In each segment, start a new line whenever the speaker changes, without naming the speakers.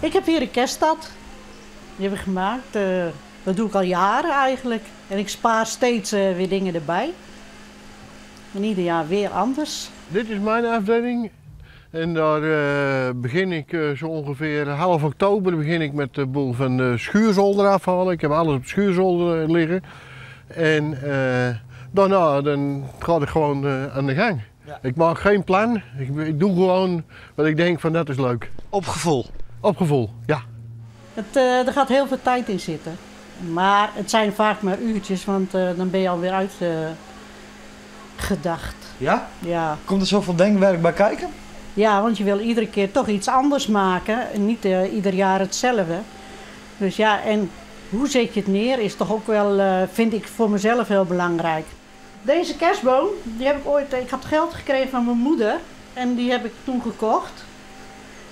Ik heb hier een kerststad. Die heb ik gemaakt. Dat doe ik al jaren eigenlijk. En ik spaar steeds weer dingen erbij. En ieder jaar weer anders.
Dit is mijn afdeling. En daar begin ik zo ongeveer half oktober begin ik met de boel van de schuurzolder afhalen. Ik heb alles op de schuurzolder liggen. En daarna dan ga ik gewoon aan de gang.
Ja.
Ik maak geen plan. Ik doe gewoon wat ik denk van dat is leuk.
Op gevoel?
Op gevoel, ja.
Er gaat heel veel tijd in zitten. Maar het zijn vaak maar uurtjes, want dan ben je alweer uitgedacht.
Ja?
Ja.
Komt er zoveel denkwerk bij kijken?
Ja, want je wil iedere keer toch iets anders maken en niet ieder jaar hetzelfde. Dus ja, en hoe zet je het neer is toch ook wel, vind ik voor mezelf heel belangrijk. Deze kerstboom, die heb ik ooit, ik had geld gekregen van mijn moeder en die heb ik toen gekocht.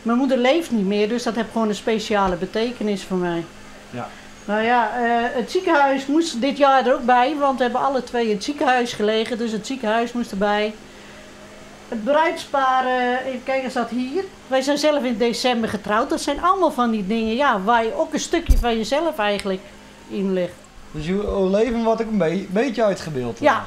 Mijn moeder leeft niet meer, dus dat heeft gewoon een speciale betekenis voor mij.
Ja.
Nou ja, het ziekenhuis moest dit jaar er ook bij, want we hebben alle twee in het ziekenhuis gelegen, dus het ziekenhuis moest erbij. Het bruidspaar, even kijken, zat hier. Wij zijn zelf in december getrouwd. Dat zijn allemaal van die dingen, ja, waar je ook een stukje van jezelf eigenlijk in ligt.
Dus je leven wordt ook een beetje uitgebeeld.
Ja,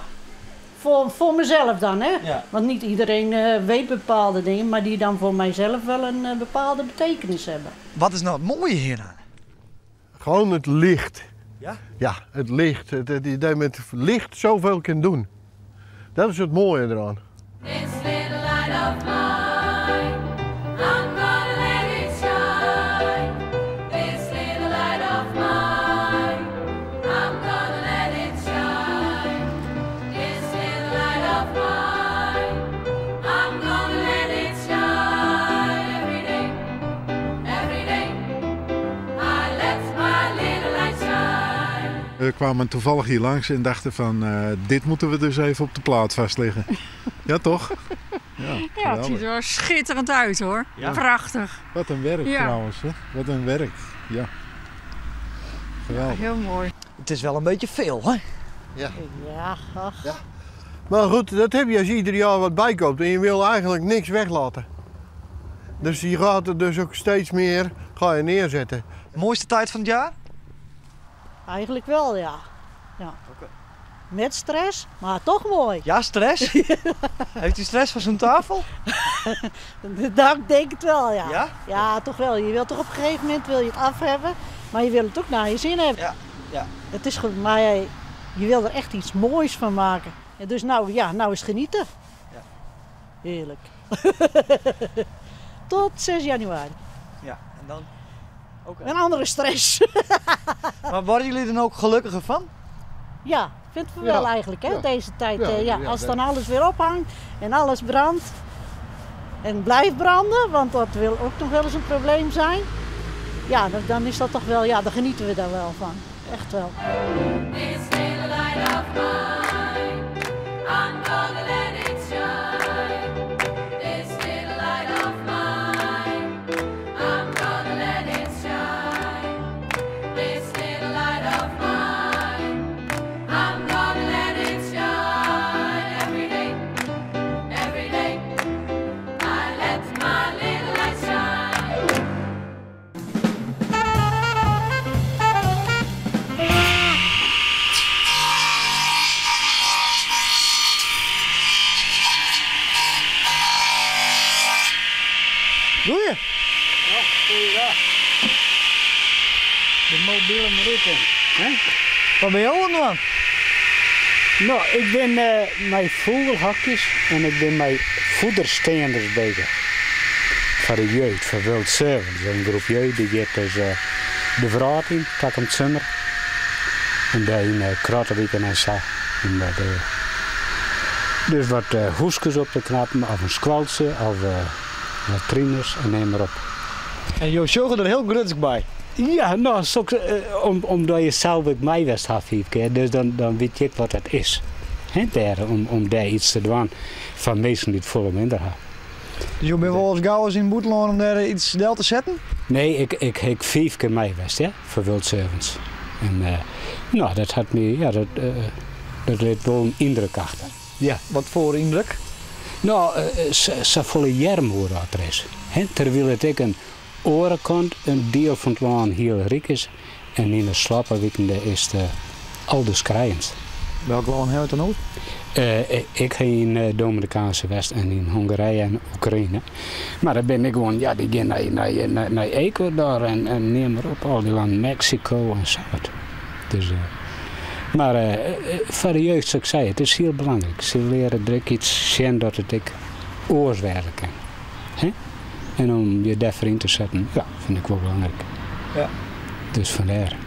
voor mezelf dan, hè.
Ja.
Want niet iedereen weet bepaalde dingen, maar die dan voor mijzelf wel een bepaalde betekenis hebben.
Wat is nou het mooie hieraan?
Gewoon het licht.
Ja?
Ja, het licht. Het idee met licht zoveel kan doen. Dat is het mooie eraan.
This little light of mine, I'm gonna let it shine. This little light of mine, I'm gonna let it shine. This little light of mine, I'm gonna let it shine. Every day, every day, I let my little light shine.
We kwamen toevallig hier langs en dachten van, dit moeten we dus even op de plaat vastleggen. Ja, toch? Ja,
ja, het ziet er wel schitterend uit, hoor.
Ja.
Prachtig.
Wat een werk,
ja.
Trouwens. Hè? Wat een werk, ja. Geweldig.
Ja, heel mooi.
Het is wel een beetje veel, hè?
Ja.
Ja, ach.
Ja. Maar goed, dat heb je als je ieder jaar wat bijkoopt en je wil eigenlijk niks weglaten. Dus je gaat er dus ook steeds meer ga je neerzetten.
De mooiste tijd van het jaar?
Eigenlijk wel, ja. Ja.
Okay.
Met stress, maar toch mooi.
Ja, stress? Heeft u stress van zo'n tafel?
Nou, ik denk het wel, ja.
Ja?
Ja, toch wel. Je wilt toch op een gegeven moment wil je het af hebben, maar je wil het ook naar je zin hebben.
Ja, ja.
Het is goed, maar je wil er echt iets moois van maken. En dus nou, ja, nou is genieten.
Ja.
Heerlijk. Tot 6 januari.
Ja, en dan? Okay.
Een andere stress.
Maar worden jullie er ook gelukkiger van?
Ja, vind ik wel
ja.
Eigenlijk, hè,
ja.
Deze tijd.
Ja,
ja,
ja,
als dan alles weer ophangt en alles brandt en blijft branden, want dat wil ook nog wel eens een probleem zijn. Ja, dan is dat toch wel, ja, daar genieten we daar wel van. Echt wel.
This little light of mine, I'm gonna let it shine. This little light of mine, I'm gonna let it shine. This little light of mine, I'm gonna let it shine. Every day, every day, I let my little light shine.
Doe je?
Ja, goeiedag. De mobiele route. Hè?
Wat ben je aan het doen?
Nou, ik ben mijn vogelhakjes en ik ben mijn voedersteenders bezig. Voor de jeugd, voor World Servants. Een groep jeugd die gaat dus de verraad in, tak om het zomer. En daar in Krottenwieken en zo. En dat, dus wat hoeskes op te knappen, of een skwaltje, of latrines en neem maar op.
En je zorgt er heel grutsig bij.
Ja, nou, omdat je zelf ook mij west had 5 keer, dus dan weet je wat het is. He, daar, om daar iets te doen van mensen die het volle minder hebben.
Dus je bent wel eens gauw eens in Boeteloon om daar iets del te zetten?
Nee, ik 5 keer mij west, ja, voor World Servants. En nou, dat had me, ja, dat liet wel een indruk achter. Ja.
Wat voor indruk?
Nou, ze volle jerm hoe dat er is. He, terwijl het ook een oare kant in diel fan it lân hiel ryk is en yn de slappe wiken dêr is it alderskrijendst.
Welk lân hawwe we it dan oer?
Ik ha yn Dominikaanse west en yn Hongarije en Oekraïne. Mar der binne ek gewoan, ja, dy gean nei, nei, nei Ecuador en, en neam mar op, al dy lannen, Meksiko en sa wat. Dus, mar foar de jeugd, sa't ik sei, it is hiel belangryk. Se leare der ek iets sjen dat it ek oars wêze kin. Hè? En om je dêrfoar yn te setten, ja, fyn ik wol belangryk.
Ja.
Dus fandêr.